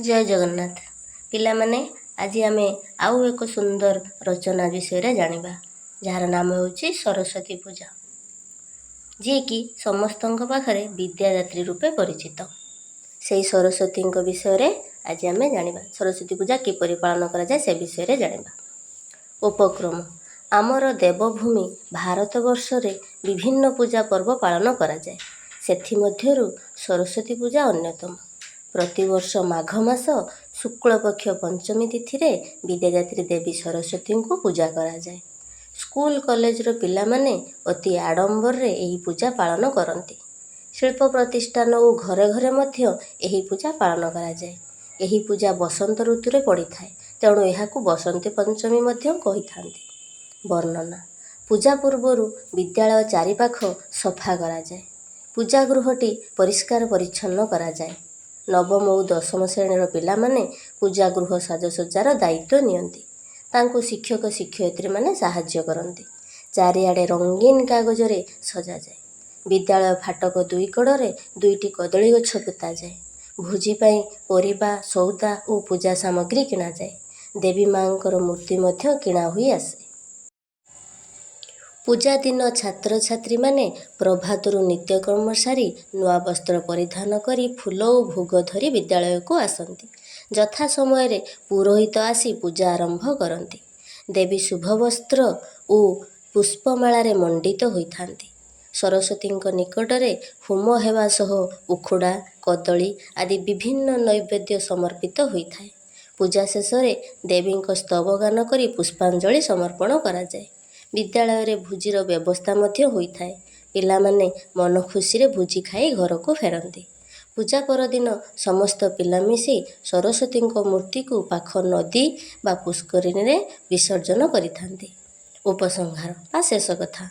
ଜୟ ଜଗନ୍ନାଥ। ପିଲାମାନେ, ଆଜି ଆମେ ଆଉ ଏକ ସୁନ୍ଦର ରଚନା ବିଷୟରେ ଜାଣିବା, ଯାହାର ନାମ ହେଉଛି ସରସ୍ୱତୀ ପୂଜା, ଯିଏକି ସମସ୍ତଙ୍କ ପାଖରେ ବିଦ୍ୟାଦାତ୍ରୀ ରୂପେ ପରିଚିତ। ସେଇ ସରସ୍ୱତୀଙ୍କ ବିଷୟରେ ଆଜି ଆମେ ଜାଣିବା। ସରସ୍ୱତୀ ପୂଜା କିପରି ପାଳନ କରାଯାଏ, ସେ ବିଷୟରେ ଜାଣିବା। ଉପକ୍ରମ। ଆମର ଦେବଭୂମି ଭାରତବର୍ଷରେ ବିଭିନ୍ନ ପୂଜା ପର୍ବ ପାଳନ କରାଯାଏ। ସେଥିମଧ୍ୟରୁ ସରସ୍ୱତୀ ପୂଜା ଅନ୍ୟତମ। ପ୍ରତିବର୍ଷ ମାଘ ମାସ ଶୁକ୍ଳପକ୍ଷ ପଞ୍ଚମୀ ତିଥିରେ ବିଦ୍ୟାଦାତ୍ରୀ ଦେବୀ ସରସ୍ୱତୀଙ୍କୁ ପୂଜା କରାଯାଏ। ସ୍କୁଲ କଲେଜର ପିଲାମାନେ ଅତି ଆଡ଼ମ୍ବରରେ ଏହି ପୂଜା ପାଳନ କରନ୍ତି। ଶିଳ୍ପ ପ୍ରତିଷ୍ଠାନ ଓ ଘରେ ଘରେ ମଧ୍ୟ ଏହି ପୂଜା ପାଳନ କରାଯାଏ। ଏହି ପୂଜା ବସନ୍ତ ଋତୁରେ ପଡ଼ିଥାଏ, ତେଣୁ ଏହାକୁ ବସନ୍ତ ପଞ୍ଚମୀ ମଧ୍ୟ କହିଥାନ୍ତି। ବର୍ଣ୍ଣନା। ପୂଜା ପୂର୍ବରୁ ବିଦ୍ୟାଳୟ ଚାରିପାଖ ସଫା କରାଯାଏ। ପୂଜା ଗୃହଟି ପରିଷ୍କାର ପରିଚ୍ଛନ୍ନ କରାଯାଏ। ନବମ ଓ ଦଶମ ଶ୍ରେଣୀର ପିଲାମାନେ ପୂଜା ଗୃହ ସାଜସଜ୍ଜାର ଦାୟିତ୍ୱ ନିଅନ୍ତି। ତାଙ୍କୁ ଶିକ୍ଷକ ଶିକ୍ଷୟିତ୍ରୀମାନେ ସାହାଯ୍ୟ କରନ୍ତି। ଚାରିଆଡ଼େ ରଙ୍ଗୀନ କାଗଜରେ ସଜାଯାଏ। ବିଦ୍ୟାଳୟ ଫାଟକ ଦୁଇ କଡ଼ରେ ଦୁଇଟି କଦଳୀ ଗଛ ପୋତାଯାଏ। ଭୋଜି ପାଇଁ ପରିବା, ସଉଦା ଓ ପୂଜା ସାମଗ୍ରୀ କିଣାଯାଏ। ଦେବୀ ମାଙ୍କର ମୂର୍ତ୍ତି ମଧ୍ୟ କିଣା ହୋଇ ଆସେ। ପୂଜା ଦିନ ଛାତ୍ରଛାତ୍ରୀମାନେ ପ୍ରଭାତରୁ ନିତ୍ୟକର୍ମ ସାରି ନୂଆ ବସ୍ତ୍ର ପରିଧାନ କରି ଫୁଲ ଓ ଭୋଗ ଧରି ବିଦ୍ୟାଳୟକୁ ଆସନ୍ତି। ଯଥା ସମୟରେ ପୁରୋହିତ ଆସି ପୂଜା ଆରମ୍ଭ କରନ୍ତି। ଦେବୀ ଶୁଭବସ୍ତ୍ର ଓ ପୁଷ୍ପମାଳାରେ ମଣ୍ଡିତ ହୋଇଥାନ୍ତି। ସରସ୍ୱତୀଙ୍କ ନିକଟରେ ହୋମ ହେବା ସହ ଉଖୁଡ଼ା, କଦଳୀ ଆଦି ବିଭିନ୍ନ ନୈବେଦ୍ୟ ସମର୍ପିତ ହୋଇଥାଏ। ପୂଜା ଶେଷରେ ଦେବୀଙ୍କ ସ୍ତବ ଗାନ କରି ପୁଷ୍ପାଞ୍ଜଳି ସମର୍ପଣ କରାଯାଏ। ବିଦ୍ୟାଳୟରେ ଭୋଜିର ବ୍ୟବସ୍ଥା ମଧ୍ୟ ହୋଇଥାଏ। ପିଲାମାନେ ମନ ଖୁସିରେ ଭୋଜି ଖାଇ ଘରକୁ ଫେରନ୍ତି। ପୂଜା ପରଦିନ ସମସ୍ତ ପିଲା ମିଶି ସରସ୍ୱତୀଙ୍କ ମୂର୍ତ୍ତିକୁ ପାଖ ନଦୀ ବା ପୁଷ୍କରିଣୀରେ ବିସର୍ଜନ କରିଥାନ୍ତି। ଉପସଂହାର ବା ଶେଷ କଥା।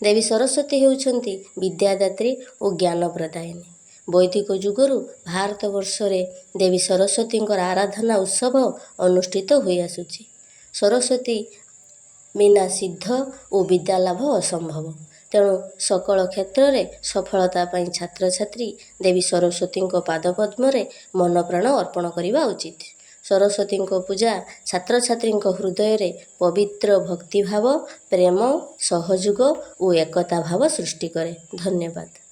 ଦେବୀ ସରସ୍ୱତୀ ହେଉଛନ୍ତି ବିଦ୍ୟାଦାତ୍ରୀ ଓ ଜ୍ଞାନ ପ୍ରଦାୟିନୀ। ବୈଦିକ ଯୁଗରୁ ଭାରତବର୍ଷରେ ଦେବୀ ସରସ୍ୱତୀଙ୍କର ଆରାଧନା ଉତ୍ସବ ଅନୁଷ୍ଠିତ ହୋଇଆସୁଛି। ସରସ୍ୱତୀ ବିନା ସିଦ୍ଧ ଓ ବିଦ୍ୟାଲାଭ ଅସମ୍ଭବ। ତେଣୁ ସକଳ କ୍ଷେତ୍ରରେ ସଫଳତା ପାଇଁ ଛାତ୍ରଛାତ୍ରୀ ଦେବୀ ସରସ୍ୱତୀଙ୍କ ପାଦପଦ୍ମରେ ମନ ପ୍ରାଣ ଅର୍ପଣ କରିବା ଉଚିତ। ସରସ୍ୱତୀଙ୍କ ପୂଜା ଛାତ୍ରଛାତ୍ରୀଙ୍କ ହୃଦୟରେ ପବିତ୍ର ଭକ୍ତିଭାବ, ପ୍ରେମ, ସହଯୋଗ ଓ ଏକତା ଭାବ ସୃଷ୍ଟି କରେ। ଧନ୍ୟବାଦ।